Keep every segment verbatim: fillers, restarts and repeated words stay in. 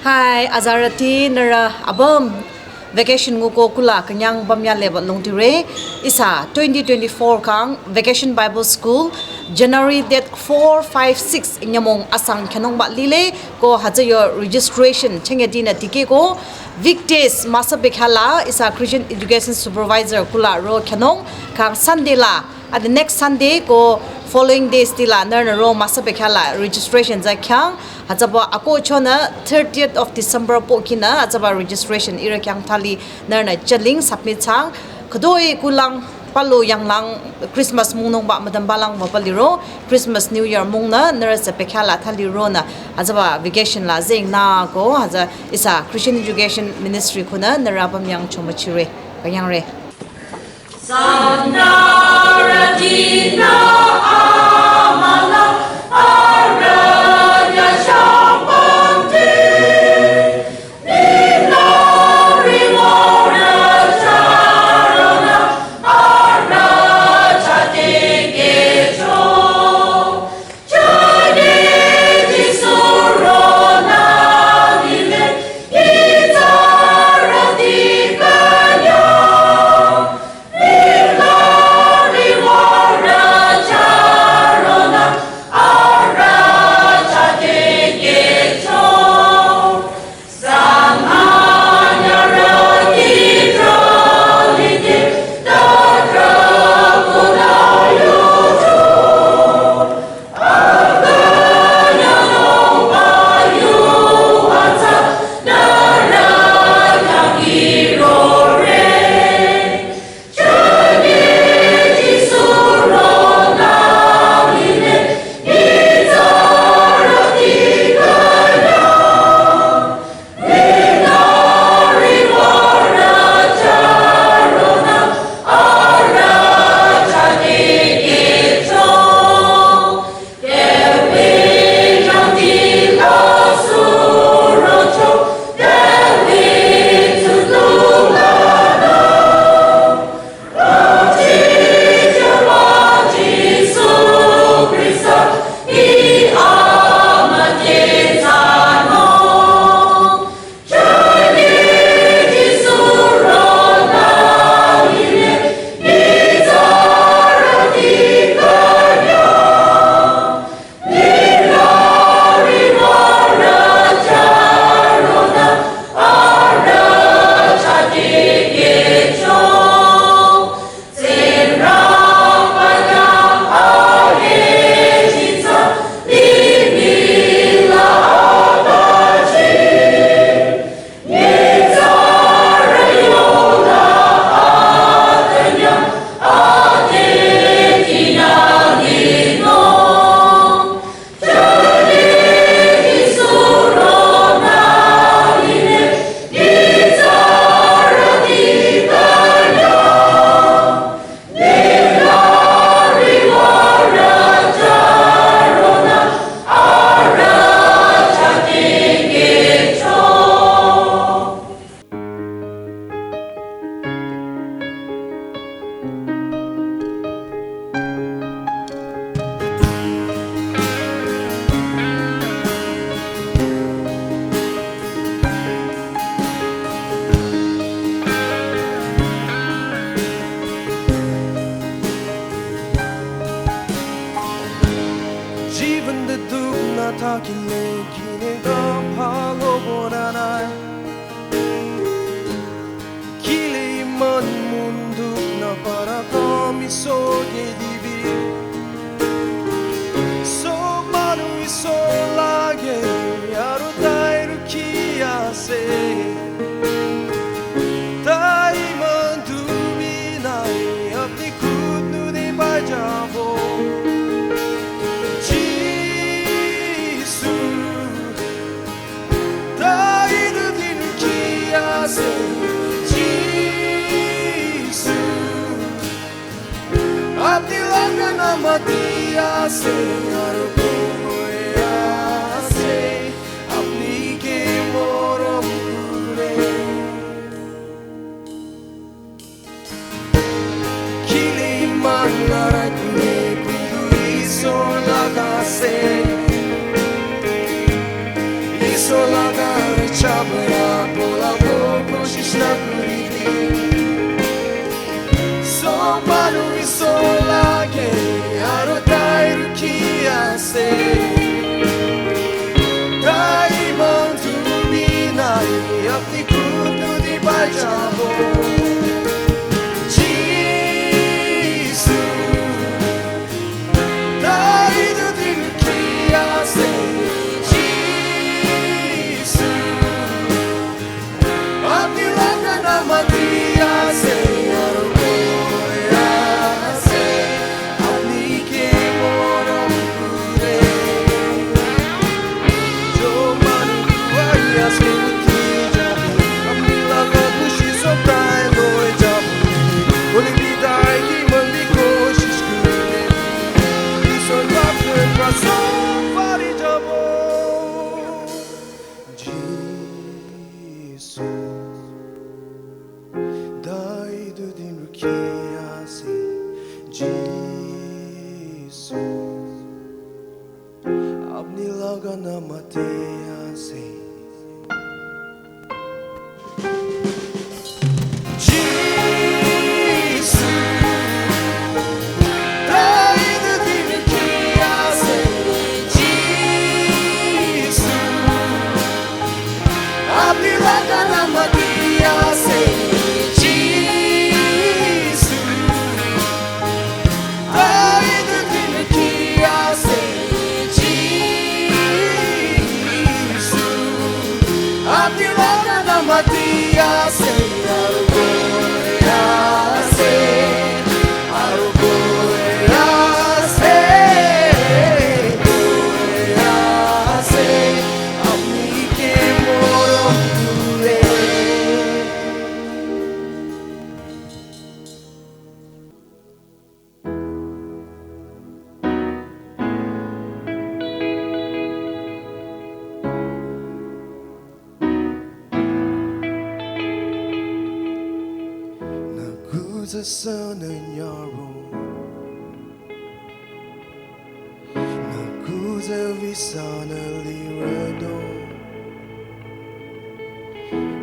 Hi, azarüti nührü apüm vacation nguko kula künyang bamya leba longtire. Ihsa twenty twenty-four kang Vacation Bible School January date four, five, six nyümong asang khyünungba lile ko hütsü yo registration chengedinü tikehko weekdays müsa bekhyah la ihsa Christian Education Supervisor kula ro khyünung kang Sunday la at the next Sunday ko following days tila nührünü ro müsa bekhyah la registration tsü khyang hütsüba akohchonü thirtieth of December pohkinü hütsüba registration ihrü khyang thali nührünü chüling submit thsang. Khütoi kulang palu yanglang Christmas mungnungba müdümbalang müpaliro Christmas New Year mungnü nührü tsü bekhyah la thali ronü hütsüba vacation la zengnü ko hütsü ihsa Christian Education Ministry khunü nührü apüm yang chomüchire. Künyangre. Jibin de dukna takile kine da palo bonanai. Kile iman munduk na para kami soge dibi. So manu iso lage aru tairu kiase. Tai mandu binai apni khud nu de bajavo. Jisu. Tainu dinu kiase Jisu. Apni laka na mati ase aru koi ase. Apni ke morom kure. Kili manara kune kudu iso lagase. Iso laga Abaya bola boko shishna kuridi. So manu isola ke aro tairu kiase. Taiman tu binai apni kutu di bajabo. Jisu. Taidu di kiase. Jisu. Apni laga na matiase, arugoyase, apni ke moro kure. Jo manu ayase uti jabu, apni laga kushi sotai loi jabu. Oli bidai ki mandi koshish kure. Iso laga kaso fari jabu. Jisu, daidu din rukiase. Jisu, apni laga na matiase. Jisu, daidu din rukiase. Jisu, apni laga na matiase. Jisu, daidu din rukiase. Jisu, apni laga na matiase. Arugoyase, arugoyase, arugoyase, apni ke moro kure. Na kuza sana nyaro. Na kuza visana liredo.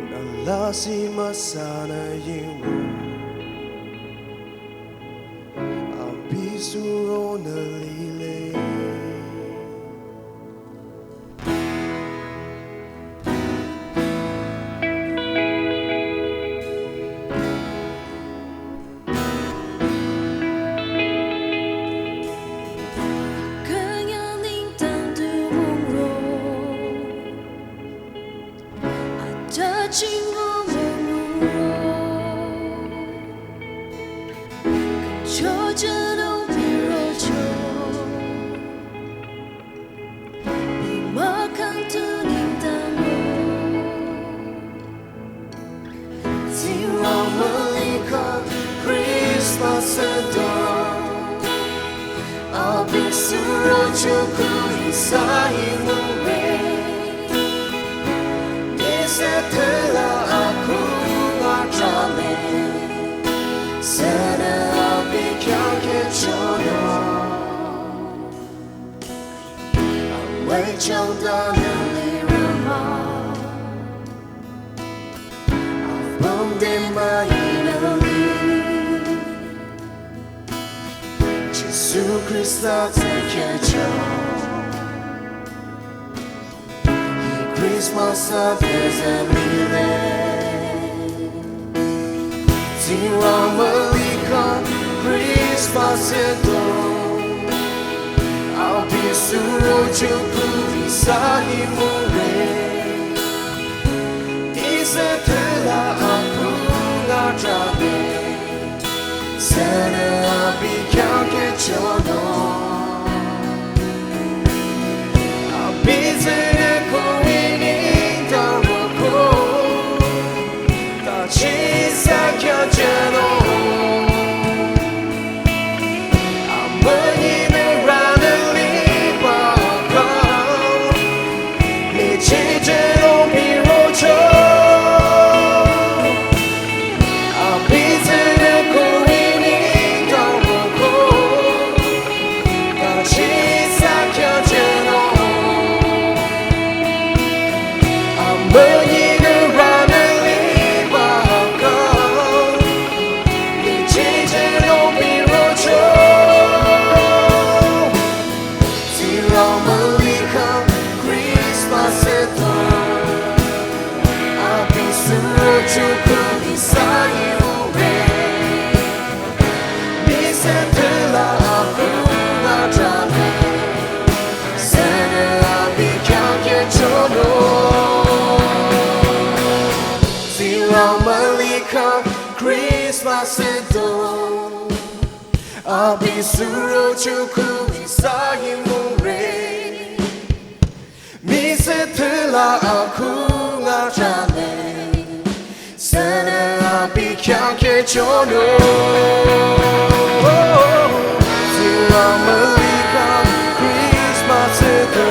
Na lasi masana yingo. Abisuro na lile. Künyangneng tangdu mongro, atachingo mongro, künchojenung birocho. Imakang tu nengdang mo. Tsingrang mülikhang Christmas adong. Abi surocho kuh ihsa himüre. Ihsa tela akung atrale. Sünü abi khyang kehchonung. Amüi changdanü lirü mah, apüm de müinü li. Jisu Khrista te kehcho. Christmas adong zeh mile. Tsingrang mülikhang Christmas adong. Abi surocho kuh ihsa himüre. Ihsa tela akung atrale. Sünü abi khyang kehchonung. Abi tsünü ko ini dangwüko. Tachi sa khyang jünung. Amünyi nü ranü liba kang. Lichi jünung birocho. Abi tsünü ko ini dangwüko. Tachi sa khyang jünung. Amünyi Pasito, abi suro chuku isayi mure. Misitila aku ngajale. Sene abi kyang ke chono. Sila malika Christmas ito.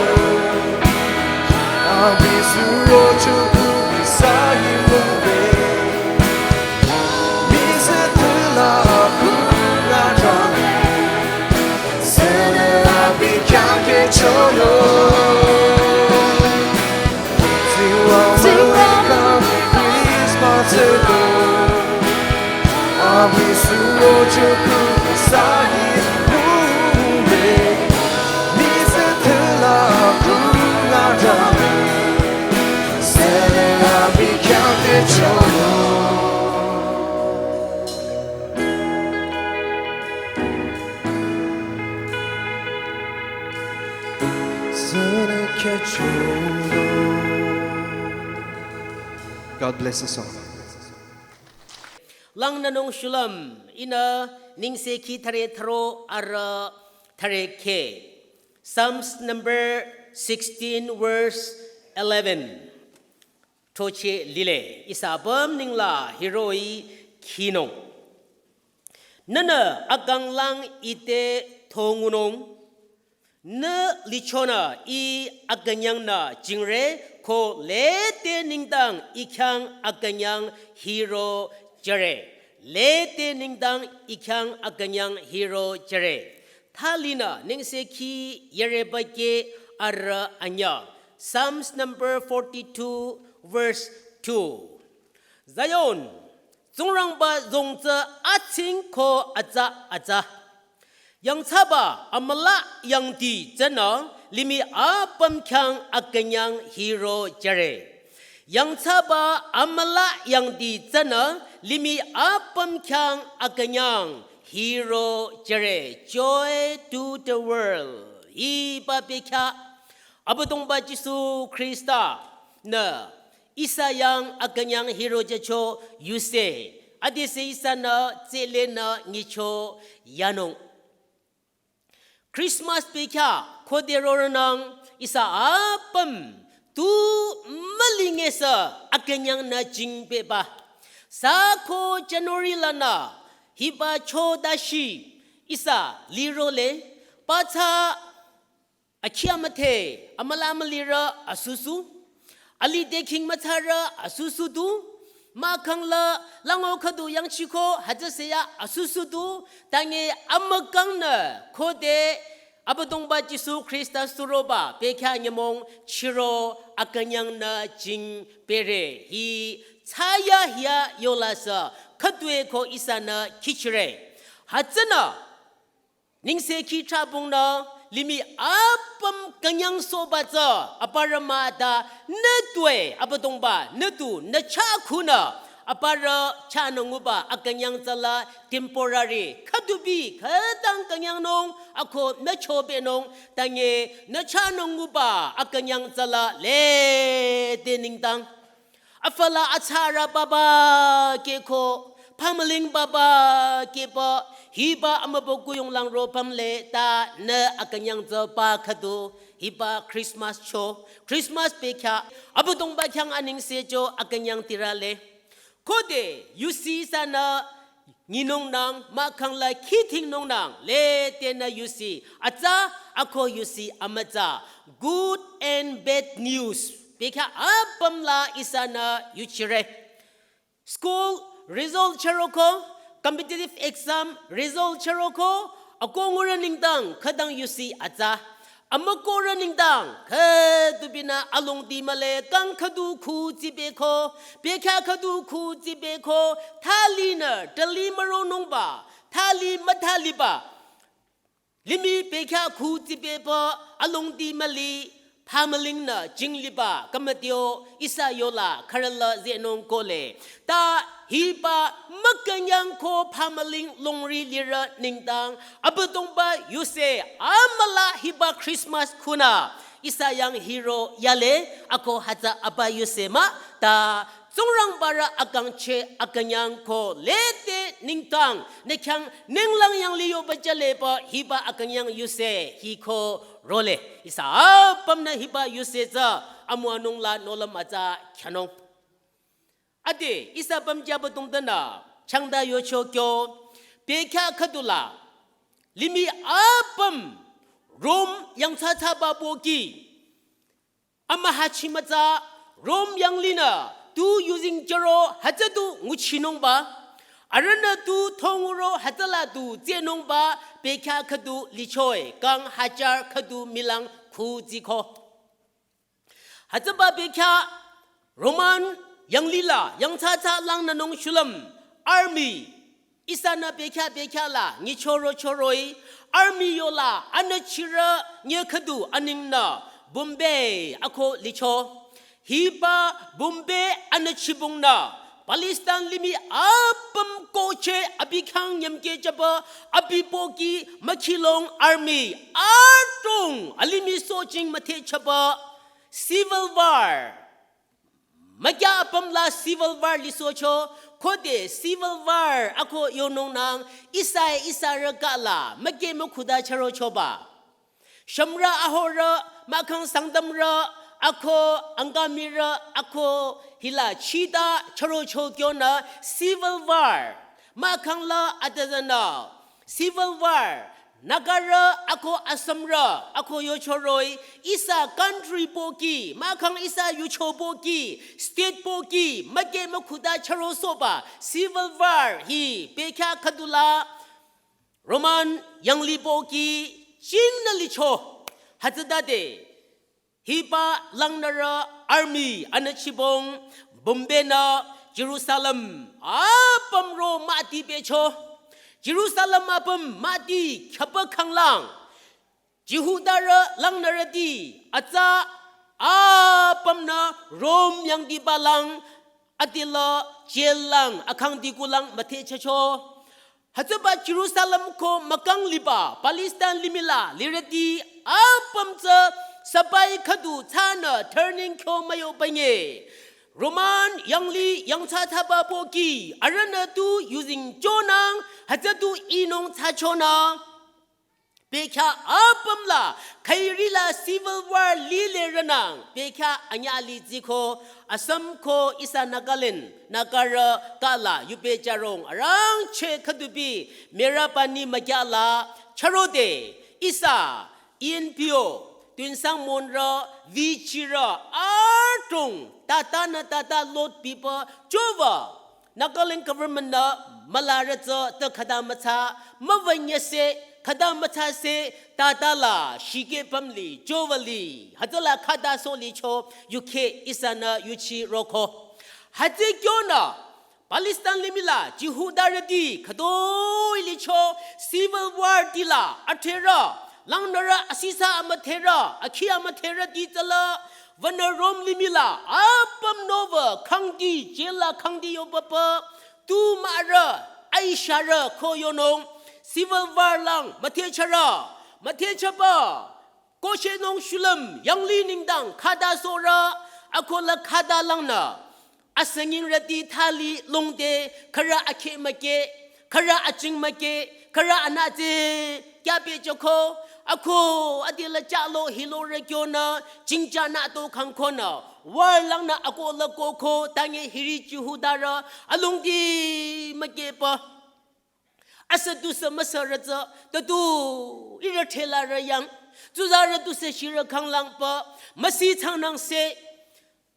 Abi suro chuku isayi mure. Misitila aku ngajale. Sene abi kyang ke chono. Sila malika Christmas ito. Abi suro chuku isayi mure. Misitila aku ngajale. Sene abi kyang ke chono. Sene ke chono. God bless us all. Langnanung shulüm, ihnü Nengsekhi thüre thüro arüh thüre khe. Psalms number sixteen, verse eleven. Throcheh lile, ihsa apüm nengla hiroh-i khinung. Nühnü akang lang ite thongunung. Nü lichonü I akünyangnü jingre ko lede nengdang I khyang akünyang hiro jüre. Lede nengdang I khyang akünyang hiro jüre. Thalinü Nengsekhi yüreba keh arüh anyüh. Psalms number forty-two, verse two. Zion, Tsingrangba zong tsü atsing ko atsa atsa. Yangthsaba amülah yangdi tsünü limih apüm khyang akünyang hiro jüre. Yangthsaba amülah yangdi tsünü limih apüm khyang akünyang hiro jüre. Joy to the world. Hiba bekhyah Abüdongba Jisu Khrista-nü ihsa yang akünyang hiro jücho yuse. Adise ihsanü tsülenü nyicho yanung. Christmas bekhyah khode rorünang ihsa apüm tu mülingesü akünyangnü jingpehba. Sü ko January lanü hiba chodashi ihsa lirole pathsa akhi amüdhe, amülah amülirü asusu, alih dekhing mütsarü asusu du, mahkhang la lango khüdu yangchiko hütsüseya asusu du, tange amükangnü khode Abüdongba Jisu Khrista suroba bekhyah nyümong chiro akünyangnü jingpehre hi thsayahiya yolasü khütoi ko ihsanü khichire. Hütsünü Nengsekhi chabongnü limih apüm künyangsohba tsü aparü mah ta nü tue Abüdongba nü tu nü chah khunü aparü chahnü nguba akünyang tsüla temporary khüdubi khütang künyangnung ako nü chobenung tange nü chahnü nguba akünyang tsüla lede nengdang. Afü la atsarü baba keko, phamüling baba keba, hiba amübükuh yonglang ro pümle ta nü akünyang tsüba khüdu, hiba Christmas cho, Christmas bekhyah, Abüdongba khyang anengse cho akünyang tirale. Khode yusi ihsanü nyinungnang, mahkhang la khidhingnungnang, ledenü yusi atsa, ako yusi amütsa. Good and bad news. Bekhyah apüm la ihsanü yuchire. School result chüroko, competitive exam result chüroko, ako ngurü nengdang khütang yusi atsa. Amükohrü nengdang khüdubinü alongdi mühle kang khüdu khu tsibeko, bekhyah khüdu khu tsibeko, thalinü thali müronungba, thali müthaliba. Limih bekhyah khu tsibeba alongdi müli, phamülingnü jingliba kümütio ihsa yola khürüla zehnung kohle. Ta hiba mükünyang ko phamüling longri lirü nengdang Abüdongba yuse amülah hiba Christmas khunü ihsa yang hiro yale ako hütsü aba yuse mah ta Tsingrangbarü akangcheh akünyang ko lede nengdang, nü khyang ninglang yanglih yoba jülepü hiba akünyang yuse hiko role. Ihsa apümnü hiba yuse tsü amüwanung la nohlüm atsa khyanung. Ade, ihsa apüm jüba dongdanü, changda yocho kyo, bekhyah khüdula, limih apüm, Rom yangthsathsaba pohki, amühachi mütsa, Rom yanglihnü, tu yuzeng jüro, hütsü tu nguchinungba, arühnü tu thonguro, hütsüla tu tsehnungba, bekhyah khüdu lichoe, kang hajar khüdu milang khu ziko. Hütsüba bekhyah Roman yanglih la, yangthsathsa langnünung shulüm, army, ihsanü bekhyah bekhyah la, nyichoro choroi, army yola, anüchirü, nye khüdu aningnü, Bombay, ako licho. Hiba Bombay anüchibongnü, Palestine limih apüm koche abi khyang nyümkeh jüba, abi pohki mükhilong army, adrong alimih soching müthehchaba, civil war. Mükyah apüm la civil war lisohcho, khode civil war ako yonungnang, ihsa ihsa rü kala, müke mükhuda chürochoba. Shümrü ahorü, mahkhang Sangtamrü, ako Angamirü, ako hila chita chürocho kyonü civil war. Mahkhang la atüzanü civil war. Nagarü, ako Assamrü, ako yochoroi, ihsa country pohki, mahkhang ihsa yucho pohki, state pohki, müke mükhuda chürosohba, civil war hi, bekhyah khüdula, Roman yanglih pohki, chingnü licho, hütsütade, hiba langnürü army anüchibong, Bombay nü Jerusalem, apüm ro müti pehcho, Jerusalem apüm müti khyapa khanglang, Jihudarü langnürüti, atsa apümnü Rom yangdiba lang, adila jail lang, akhangdi kulang müthehchehcho. Hütsüba Jerusalem ko mükang liba, Palestine limih la, lirüti, apüm tsü, sabai khüdu thsanü, turning kyo müyo banye. Roman yanglih yangthsathsaba pohki, arühnü tu yuzeng chonang, hütsü tu inung thsachonang. Bekhyah apüm la, khairi la civil war lile rünang, bekhyah anyüh li ziko, Assam ko ihsa Nagaland, Nagarü kala, yupe jarong, arangcheh khüdubi, Merapani mükyah la, chürode, ihsa, E N P O, Tuensang Monrü, Vichirü, adrong, tata nü tata lot pipa, jova, Nagaland government nü mülarü tsü te khüta mütsa, müwünyese, khüta mütsase, tata la, shikeh pümli, jovali, hütsüla khüta solicho, yukheh ihsanü yuchi roko. Hütsü kyonü, Palestine limih la, Jihudarüti, khütoi licho, civil war tila, atherü, langnürü, asisa amütherü, akhi amütherüti tsüla, wünü Rom limih la, apüm nowü, khangdi, jail la khangdi yobapa, tu mürü, aisharü, ko yonung, civil war lang, müthehchürü, müthehchaba, koshenung shulüm, yanglih nengdang, khüta sohrü, ako la khüta langnü, asüngingrüti thali longde, khürü akheh müke, khürü aching müke, khürü anütse, kya pehchoko, ako, adila chalo hilo rü kyonü, chingcha nü to khangkonü, war langnü ako la koko, tange hiri Jihudarü, alongdi mükepa. Asü tusü müsürü tsü, tatu, ihrü thela rü yang, tsuzarü tusü shirü khanglangpa, müsi changnangse,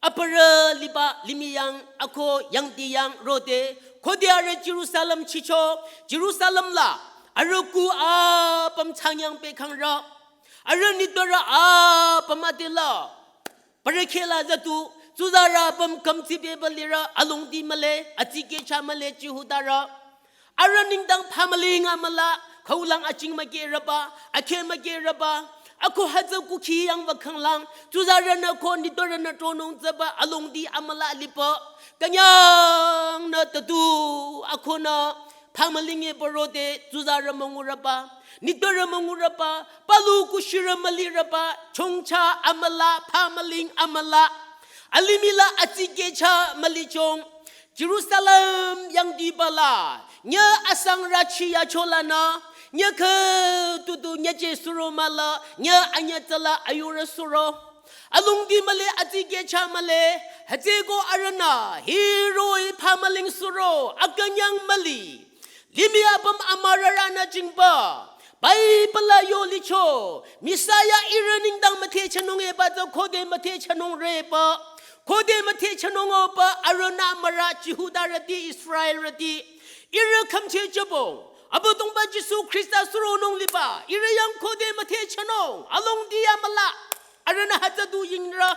aparü liba limih yang, ako yangdi yang rode, khode arüh Jerusalem chicho, Jerusalem la, arüh ku apüm changyang pehkhangrü, arüh nitpürü apüm adila, parü kheh la zatu, tsuzarü apüm kümtsipehba lirü, alongdi mühle, atsikehcha mühle Jihudarü. Arüh nengdang phamüling amüla, khaulang aching mükehrüba, akheh mükehrüba, ako hütsü kukhi yang wükhanglang, tsuzarünü ko nitpürünü tronung tsüba, alongdi amüla lipa, künyangnü tatu, akonü, phamüling e parode, tsuzarü müngurüba, nitpürü müngurüba, palu kushirü mülirüba, chongcha amüla, phamüling amüla, alimih la atsikehcha mülichong, Jerusalem yangdiba la, nyü asang rachi yachola nü, nyü khütutu nyüje suro mahla, nyü anyütsala ayurü suro. Alongdi mühle, atikehcha mühle, hütsüeko arühnü, hiroh-i phamüling suro, akünyang müli. Limih apüm amürarünü jingba, Bible la yo licho, Messiah ihrü nengdang müthehchanung eba tsü khode müthehchanung reba, khode müthehchanung oba arühnü mürü Jihudarüti, Israelrüti, ihrü khümcheh jübong, Abüdongba Jisu Khrista suronung liba, ihrü yang khode müthehchanung, alongdi ya mühla, arühnü hütsü du yingrü.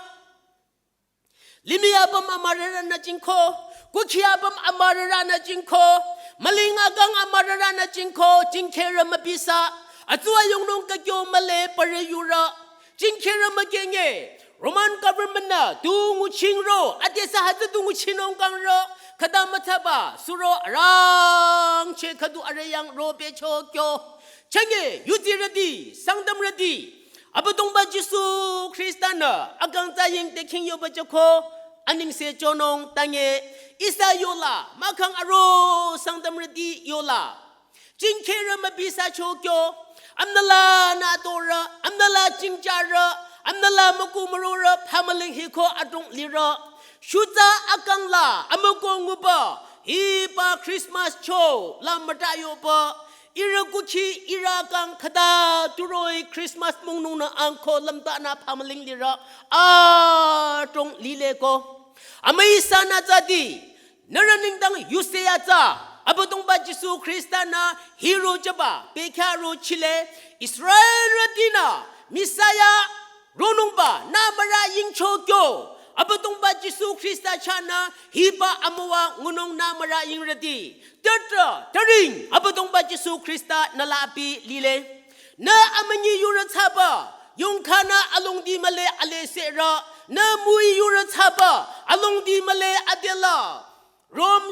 Limih apüm amürarünü jingko, kukhi apüm amürarünü jingko, müling akang amürarünü jingko, jingkherü mübisa, atsuwa yongnung kakyo mühle parü yurü, jingkherü mükenge, Roman government nü, tu nguchingro, adesü hütsü tu nguchinung kangro, khüta müthaba, suro arangcheh khüdu arüh yang ro pehcho kyo. Chenge, yutirüti, Sangtamrüti, Abüdongba Jisu Khrista nü, akang tsü ying te khing yoba jüko, anengse chonung tange, ihsa yola, mahkhang aro Sangtamrüti yola. Jingkherü mübisa cho kyo, amnüla nü atorü, amnüla jingjarü, amnüla müku mürorü, phamüling hiko adrong lirü. Shutsa akang la, amüko nguba, hiba Christmas cho, la müta yoba, ihrü kukhi, ihrü akang khüta turoh-i Christmas mungnung nü angko lümtanü phamüling lirü, adrong lile ko. Amüi ihsanü tsüdi, nührü nengdang yuse ya tsü, Abüdongba Jisu Khrista nü hiro jüba, bekhyah ro chile, Israelrütinü, Messiah, ronungba, nü mürü yingcho kyo, Abüdongba Jisu Khrista chahnü, hiba amüwa ngunung nü mürü yingrüti. Tütrah, türing, Abüdongba Jisu Khrista nü la abi lile. Nü amünyi yurü thsaba, yongkhanü alongdi mühle alesehre, nü müi yurü thsaba, alongdi mühle adela. Rom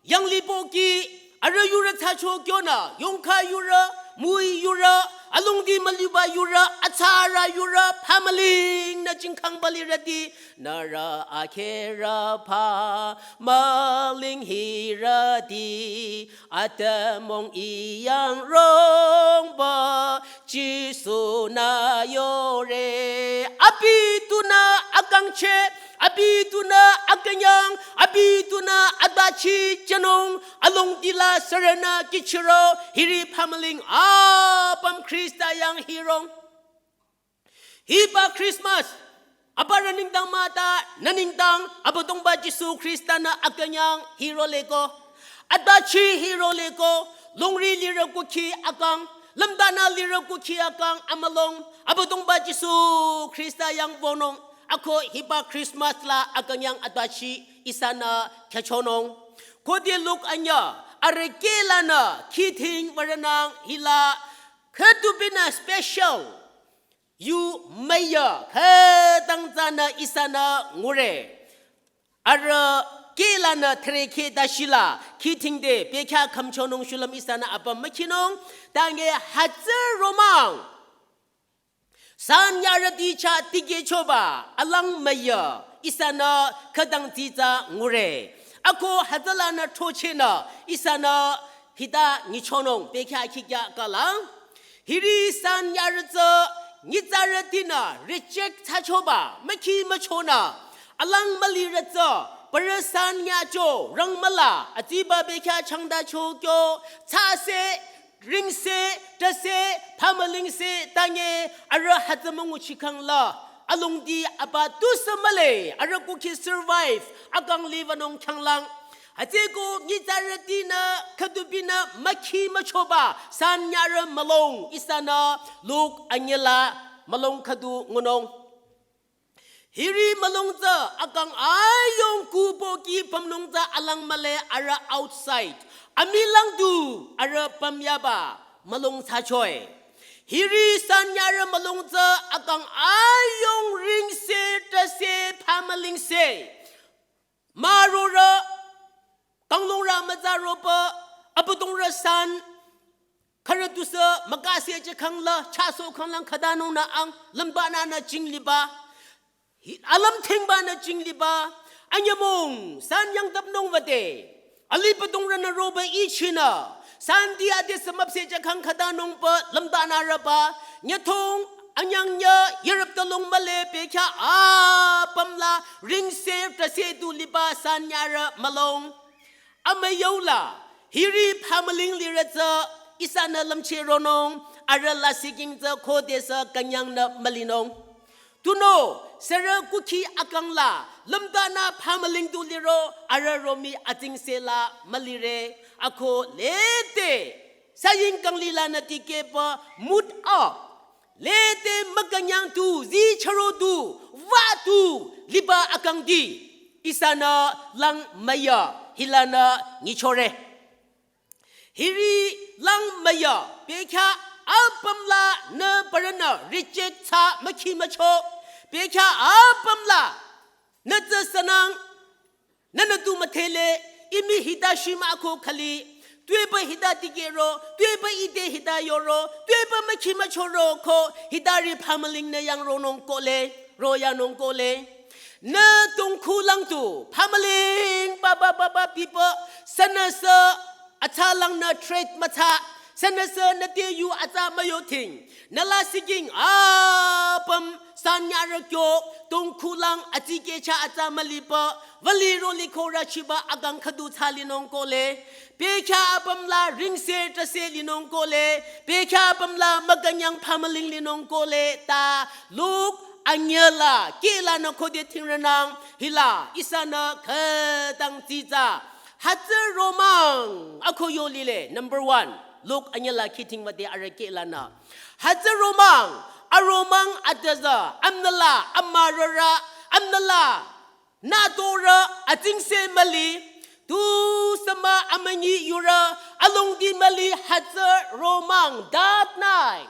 yanglipoki, arüh yurü thsacho kyonü, yongkha yurü, müi yurü, alongdi müliba yurü, atsarü yurü, phamüling nü jingkhang balirüti, nührü akherü phamüling hirüti, atümung iyang rongba, Jisu nü yore. Abi tunü akangcheh, abi tunü akünyang, abi tunü atbachi jünung, alongdi la sürünü kihchiro, hiri phamüling apüm Khrista yang hirong. Hiba Christmas, aparü nengdang mahta, nü nengdang, Abüdongba Jisu Khrista nü akünyang hirole ko, atbachi hirole ko, longri lirü kukhi akang, lümtanü lirü kukhi akang amülong, Abüdongba Jisu Khrista yang wünung, ako hiba Christmas la akünyang atbachi ihsanü khyüchonung. Khode Luk anyü, arüh kehlanü, khidhing würünang hila, khütupinü special, yu müyü, khütang tsünü ihsanü ngure. Arüh kehlanü thüre khe dashila, khidhing de, bekhyah khümchonung shulüm ihsanü apüm mükhinung, tange hütsü romang. San nyarüti chah tikehchoba, alang müyü, ihsanü khütang tsitsa ngure. Ako hütsülanü throchehnü, ihsanü hita nyichonung, bekhyah khikyah kalang. Hiri san nyarü tsü, nyitsarütinü, reject thsachoba, mükhi müchonü. Alang mülirü tsü, parü san nyacho, rang müla, atsiba bekhyah changdacho kyo, thsase, ringse, tase, phamülingse, tange, arüh hütsü münguchikhang la, alongdi apa tusü mühle, arüh kukhi survive, akang liwünung khyanglang. Hütsüeko nyitsarütinü, khütupinü, mükhi müchoba, san nyarü mülung, ihsanü, Luk anyüla, mülung khüdu ngunung. Hiri mülung tsü akang ayung kupoki pümnung tsü alang mühle arüh outside. Amilang du arüh pümyaba mülung thsachoi. Hiri san nyarü mülung tsü akang ayung ringse tase phamülingse. Mürorü, kanglungrü mütsa roba, abüdongrü san, khürü tusü, mükase jükhang la, chasokhang lang khütanung nü ang, lümbanü nü jingliba, hi-, alümthingbanü jingliba, Anyümong san yangtap nung wüde. Alih padongrünü roba ichinü. San di ade sümüpseh jakang khüta nungpü lümdanü rüba. Nyütong anyang nyü yürüp talong mühle, bekhyah apüm la ringse trase du liba san nyarü mülong. Amüyola, hiri phamüling lirü tsü ihsanü lümcheh ronung, arüh lasih king tsü khodesü künyangnü mülinung. Tunüo, sürü kukhi akang la, lümdanü phamüling du liro, arüh romi atsingse la mülire, ako lede, saying kangli lanü tikehpü, mood up. Lede mükünyang tu, zi chüro tu, wa tu, liba akang di. Ihsanü lang müya, hilanü nyichore. Hiri lang müya, bekhyah apüm la nü parünü reject thsa mükhi mücho. Bekhyah apüm la nü tsü sünang, nünü tu müdhele, imi hita shima ko khali, tuepü hita tikehro, tuepü ite hita yoro, tuepü mükhi müchoro ko, hitari phamüling nü yang ronung kohle, royanung kohle. Nü tongkhu lang tu, phamüling, papa, papa, pipa, sünüsü, atsa lang nü trade mütsa, sünüsü nü te yu atsa müyoting. Nü lasih king apüm san nyarü kyo, tongkhu lang atsike cha atsa müliba, wüli roli khora chiba akang khüdu thsa linung kohle. Bekhyah apüm la ringse trase linung kohle. Bekhyah apüm la mükünyang phamüling linung kohle. Ta Luk anyüla, kehlanü khode tingrünang, hila, ihsanü khütang tsitsa. Hütsü romang, ako yo lile, number one. Luk anyüla khiting wüde arüh kehlanü. Hütsü romang, aromang atüza, amnala, amarara, amnala, natora, atsingse müli, tu sama amünyi yura, alongdi müli, hütsü romang, that night.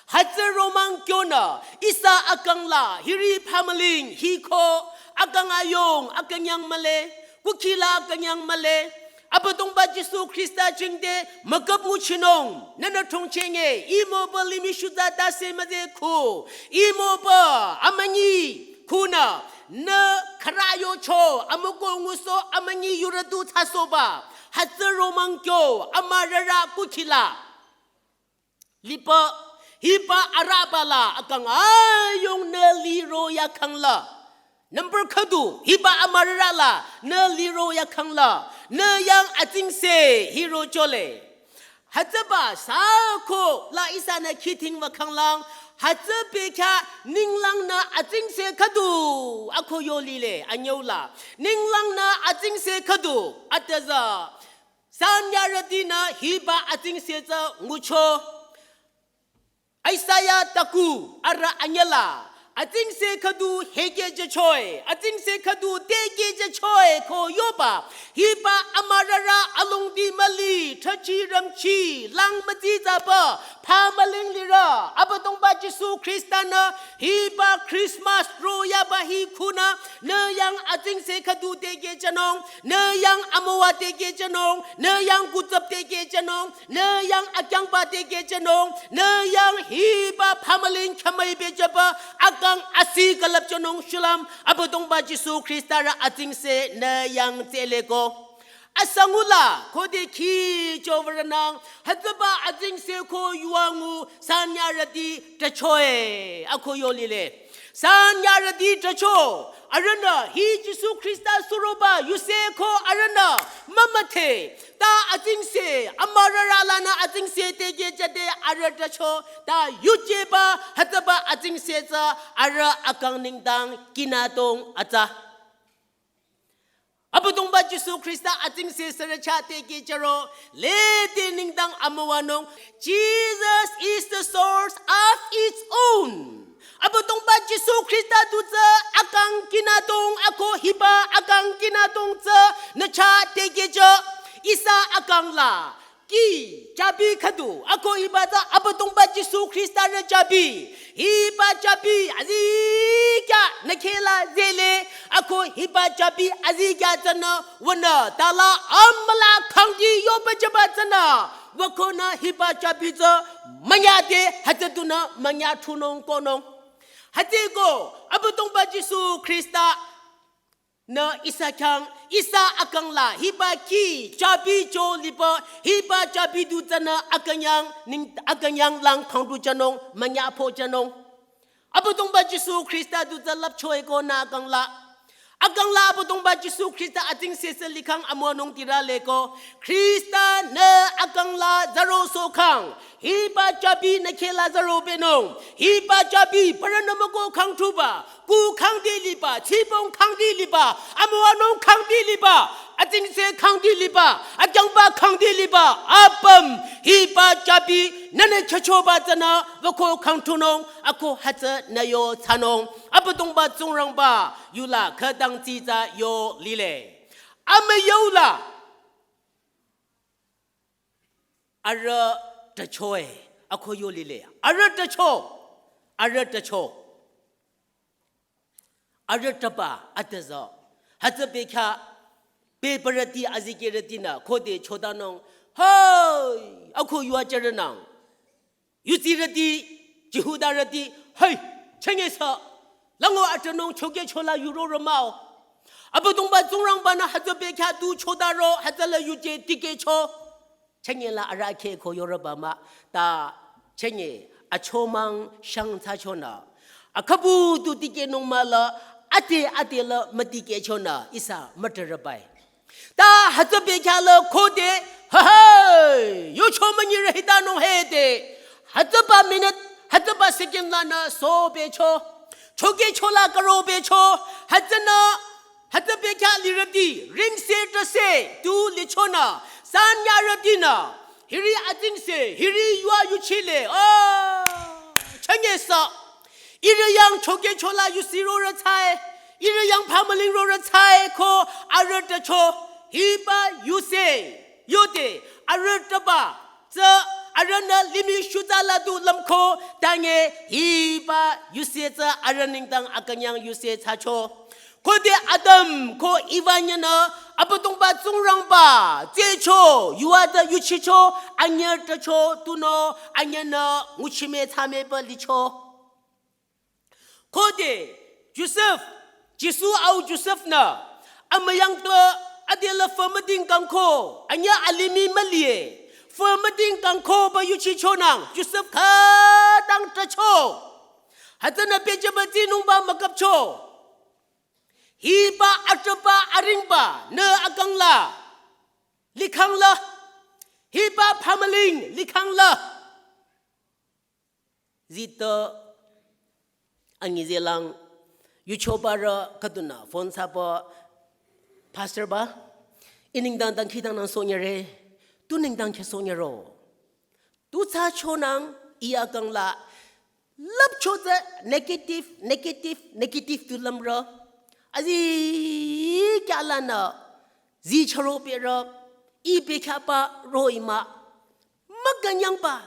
Hütsü romang kyonü, ihsa akang la, hiri phamüling, hiko, akang ayong, akünyang mühle, kukhi la akünyang mühle, Abüdongba Jisu Khrista jingte, müküp nguchinung, nünü thongchenge, imo pü limih shuza tase müze khu, imo pü, amünyi, khunü, nü khara yocho, amüko nguso, amünyi yuradu tsasoba, hütsü romang kyo, amarara kukhi la. Liba, hiba araba la akang ayong nü liro yakhang la. Number khüdu, hiba amarara la nü liro yakhang la. Nü yang atsingse hiro chole. Hütsüba sako la ihsanü khiting wakhang lang. Hütsü bekhyah ninglang nü atsingse khüdu ako yo lile anyüu la. Ninglang nü atsingse khüdu atüza. San yarütinü hiba atsingse tsü ngucho. Isaiah taku arüh anyüla. Atsingse khüdu heke jüchoi. Atsingse khüdu teke jüchoi ko yoba. Hiba amarara alongdi müli. Thachi ramchi. Lang müti zaba. Phamüling lira. Abüdongba Jisu Khrista nü. Hiba Christmas royaba hi khunü. Nü yang atsingse khüdu teke jünung. Nü yang amüwa teke jünung, nü yang kutsap teke jünung, nü yang akyangba teke jünung, nü yang hiba phamüling khamai bejaba, akang asi külüp jünung shulüm, Abüdongba Jisu Khrista rü atsingse nü yang tseleko. Asangula, khode khi chovaranang, hütsüba atsingse ko yuangu, san yarüti, tachoi, ako yo lile. San yarüti tacho, arühnü hi Jisu Khrista suroba yuse ko arühnü mümüdhe, ta atsingse, amarara lanü atsingse teke jüde arüh tacho, ta yujeba, hütsüba atsingse tsü arüh akang nengdang kinadong atsa. Abüdongba Jisu Khrista atsingse sürü chah teke jüro, lede nengdang amüwanung, Jesus is the source of its own. Abüdongba Jisu Khrista du tsü akang kinadong ako hiba akang kinadong tsü nü chah teke jü, ihsa akang la, ki, chabi khüdu, ako hiba tsü Abüdongba Jisu Khrista rü chabi. Hiba chabi, azikya, nü khela zele, ako hiba chabi, azikya tsünü, wünü, tala, amüla, khangdi, yoba jaba tsünü, wükonü, hiba chabi tsü, münyade, hütsütunü, münya thunung konung. Hütsüko, Abüdongba Jisu Khrista, Nü ihsa khyang, ihsa akang la, hiba key, chabi cho liba, hiba chabi du tsünü akünyang, ning, akünyang lang khangdu jünung, münyapo jünung. Abüdongba Jisu Khrista du tsü lüpcho-e ko nü akang la. Akang la Abüdongba Jisu Khrista atsingse sü likhang amüwanung tirale ko. Khrista nü akang la zaro sokhang. Hiba chabi nü kheh la zaro benung. Hiba chabi parü nü müko khangthuba. Ku khangdi liba, tsibong khangdi liba, amüwanung khangdi liba, atsingse khangdi liba, akyangba khangdi liba, apüm, hiba chabi, nünü khehchoba tsünü, wüko khangthunung, ako hütsü nü yo thsanung, Abüdongba Tsingrangba, yula khütang tsitsa yo lile. Amüyula, arüh tacho-e, ako yo lile. Arüh tacho, arüh tacho. Arüh taba atüzü. Hütsü bekhyah, bebarüti azikehrütinü, khode chodanung. Hai, ako yuva jürünang. Yudsirüti, Jihudarüti, hai, chünye sü. Lango atünung chokehchola yuroro mah-o. Abüdongba Tsingrangba-nü hütsü bekhyah tu chodaro, hütsüla yuje tikehcho. Chünye la arahkheh ko yoreba mah, ta chünye achomang shang thsachonü. Akhabu tu tikehnung mah la, ade ade la mütikehchonü, ihsa mütürübai. Ta hütsü bekhyah la khode, ha ha, yucho münyirü hitanung hede. Hütsüba minute, hütsüba second lanü sobecho. Chokehchola karobecho. Hütsünü, hütsü bekhyah lirüti, ringse trase, tu lichonü, sanyarütinü, hiri atsingse, hiri yuva yuchile, oh, chünye sü, ihrü yang chokehchola yusirorü thsae, ihrü yang phamüling rorü thsae ko arüh tacho, hiba yuse, yode, arüh taba, tsü arühnü limih shutsa la du lümko, tange hiba yuse tsü arüh nengdang akünyang yuse thsacho. Khode Adam ko Eva nyünü Abüdongba Tsingrangba, tsecho, yuva tsü yuchicho, anyüh tacho, tunüo, anyühnü, nguchime thsameba licho. Khode, Josef, Jisu au Josef-nü, amüyang tu, adela fü müding kangko, anyüh alimih mülie, fü müding kangkoba yuchichonang, Josef khütang tacho. Hütsünü pehjüba tsinungba mükapcho. Hiba atraba aringba nü akang la, likhang la, hiba phamüling likhang la. Zita anyi zelang, yuchobarü khüdunü phone thsaba, Pastor ba, ih nengdang dangkhidangnang sohnyüre, tu nengdang khyah sohnyüro. Tu thsachonang ih akang la, lüpcho tsü negative, negative, negative tu lümro. Azikyah lanü, zi chüro berü, ih bekhyahba roh-i mah, mükünyangba.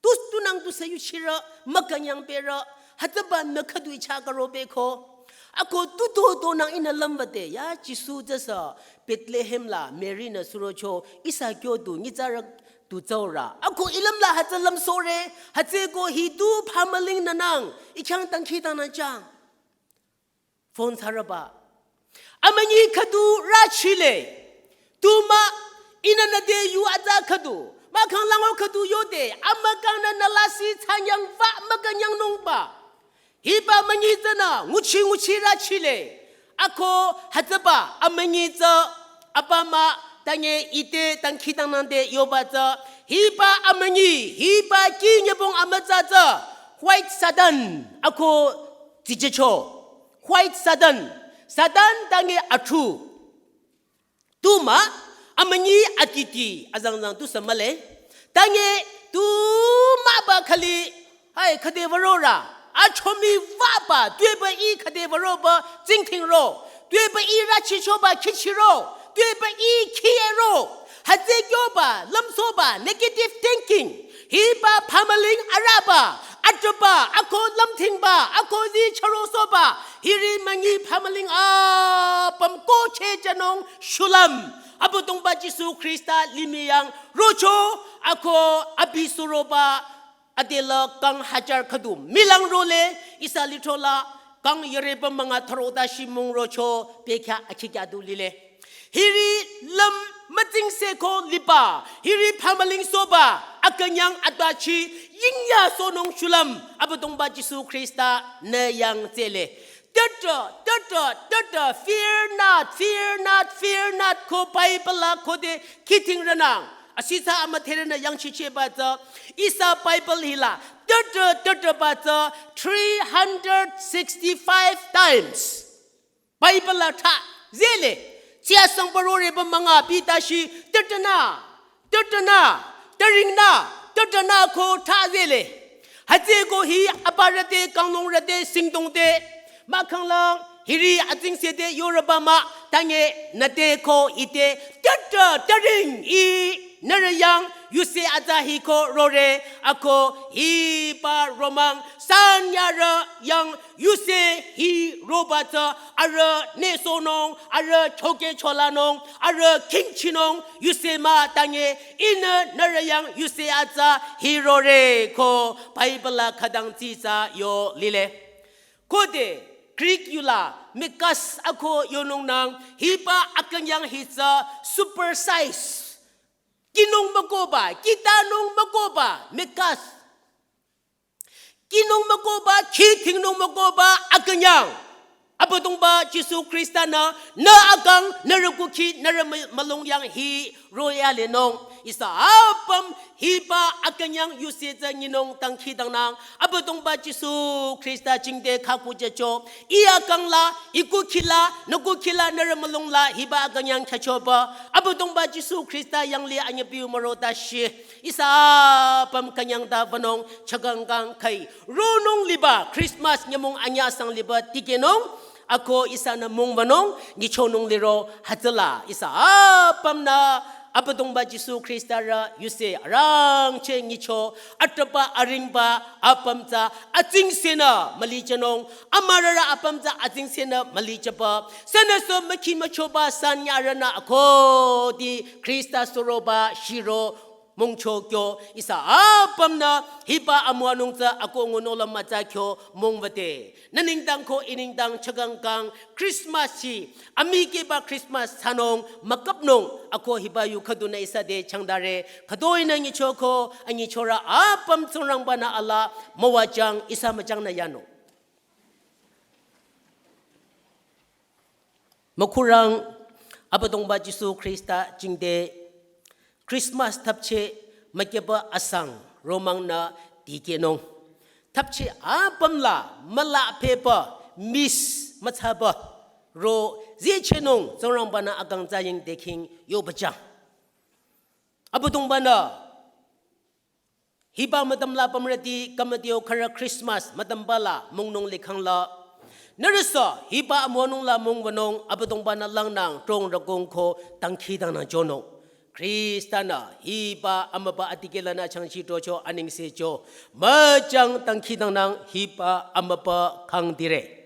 Tus tunang tusü yuchirü, mükünyang berü, hütsüba nü khüdu-i chah karo beko. Ako tu tu tu nang ihnü lümba te, ya Jisu tsüsü Bethlehem la Mary-nü surocho, ihsa kyo tu nyitsarü tu tsaurü. Ako ih lüm la hütsü lümsohre, hütsüeko hi tu phamüling nü nang, ih khyang dangkhidangnang chang. Phone thsarüba. Amünyi khüdu rachile. Tu mah, ihnü nüte yu atsa khüdu. Mahkhang lango khüdu yode. Amükangnü nü lasih thsanyangba mükünyangnungba. Hiba münyi tsünü nguchi nguchi rachile. Ako hütsüba amünyi tsü apüm tange ite dangkhidangnang te yoba tsü. Hiba amünyi, hiba kih nyübong amütsa tsü. White Satan, ako tsichicho. White Satan, Satan tange athu. Tu mah, amünyi atiti, azangzang tusü mühle. Tange, tu mah ba khali, hai, khüde würorü. Achomi wüba, tuepü ih khüde würoba, tsingdhingro. Tuepü ih rachichoba, khichiro. Tuepü ih khiyero. Hütsü kyoba, lümsohba, negative thinking. Hiba phamüling arüba, atraba, ako lümthingba, ako zi chürosohba, hiri münyi phamüling apüm kohcheh jünung shulüm. Abüdongba Jisu Khrista limih yang rocho, ako abi suroba, adela kang hajar khüdu milang role, ihsa lithro la, Kang yüreba manga tharo ta shimung rocho pekya akhikya du lile. Hiri lüm mütsingse ko liba, hiri pamaling soba, akünyang atbachi, yingya sonung shulam, Abüdongba Jisu Krista ne yang tsele. Tütü, tütü, tütü, fear not, fear not, fear not, ko Bible la ko de kiting renang. Asisa ama therena yang chiche ba tsü, ihsa Bible hila, tütü, tütü ba tsü, three hundred sixty-five times. Bible la tha, zele, chia sang baro re ba manga pi ta shi, tütü na, tütü na, türing na, tütü na ko tha zele. Hütsüko hi aparü te, kanglungrü te, singdong te, mahkhang lang, hiri atsingse te, yoreba mah, tange, nüte ko ite, tütü, türing, i, nührü yang, yuse atsa hi ko rore, ako, hiba romang, sanyarü yang, yuse hi roba tsü, arüh ne sonung, arüh choke cholanung, arüh kingchinung, yuse mah tange, ihnü nührü yang yuse atsa hi rore ko Bible la khütang tsitsa yo lile. Ko de Greek yula megas ako yonung nang hiba akünyang hi tsü super size. Kinung mükoba, kitanung mükoba, megas. Kinung mükoba, kitingnung mükoba, akünyang. Abüdongba Jisu Krista nü, nü akang, nührü kukhi, nührü mü-, mülung yang hi roya lenung. Ihsa apüm hiba akünyang yuse tsü nyinung tangkhi tangnang. Abüdongba Jisu Krista jingte khaku jecho. I akang la, i kukhi la, nü kukhi la, nührü mülung la, hiba akünyang khachoba. Abüdongba Jisu Krista yang li anyepiu maro ta shi. Ihsa apüm künyang ta vanung chakangkang khai. Ronung liba Christmas nyümong anya sang liba tikehnung. Ako ihsanü mung vanung nyichonung liro hütsüla. Ihsa apümnü Abüdongba Jisu Krista rü yuse arangcheh nyicho atrapa aringba apüm tsü atsingsenü mülichanung. Amarara apüm tsü atsingsenü mülichaba. Sünüsü mükhi müchoba sanyarünü ako di Krista suroba shiro mungcho kyo ihsa apümnü hiba amüwanung tsü ako ngunung la mütsa kyo mungwate. Nü nengdang ko i nengdang chakangkang Christmas hi amikehba Christmas thsanung mükapnung ako hiba yu khüdunü ihsa te changdare. Khütoinü nyichoko anyichorü apüm Tsingrangba-nü alaa müwajüng ihsa müjangnü yanung. Mükhurang Abüdongba Jisu Krista jingte Christmas thapcheh mükehba asang romangnü tikehnung. Thapcheh apüm la müla pehba miss mütsaba ro zichehnung Tsingrangba-nü akang tsü ying dekhing yobajang. Abüdongba-nü hiba mütüm la pümrüti kamadio khürü Christmas mütümba la mungnung likhang la. Nührüsü hiba amüwanung la mungwanung Abüdongba-nü langnang trong rakong ko tangkhi tangnang jonung. Krista-nü hiba amüba atikehlanü changchi tocho anengse cho. Müjang tangkhi tangnang hiba amüba khangdire.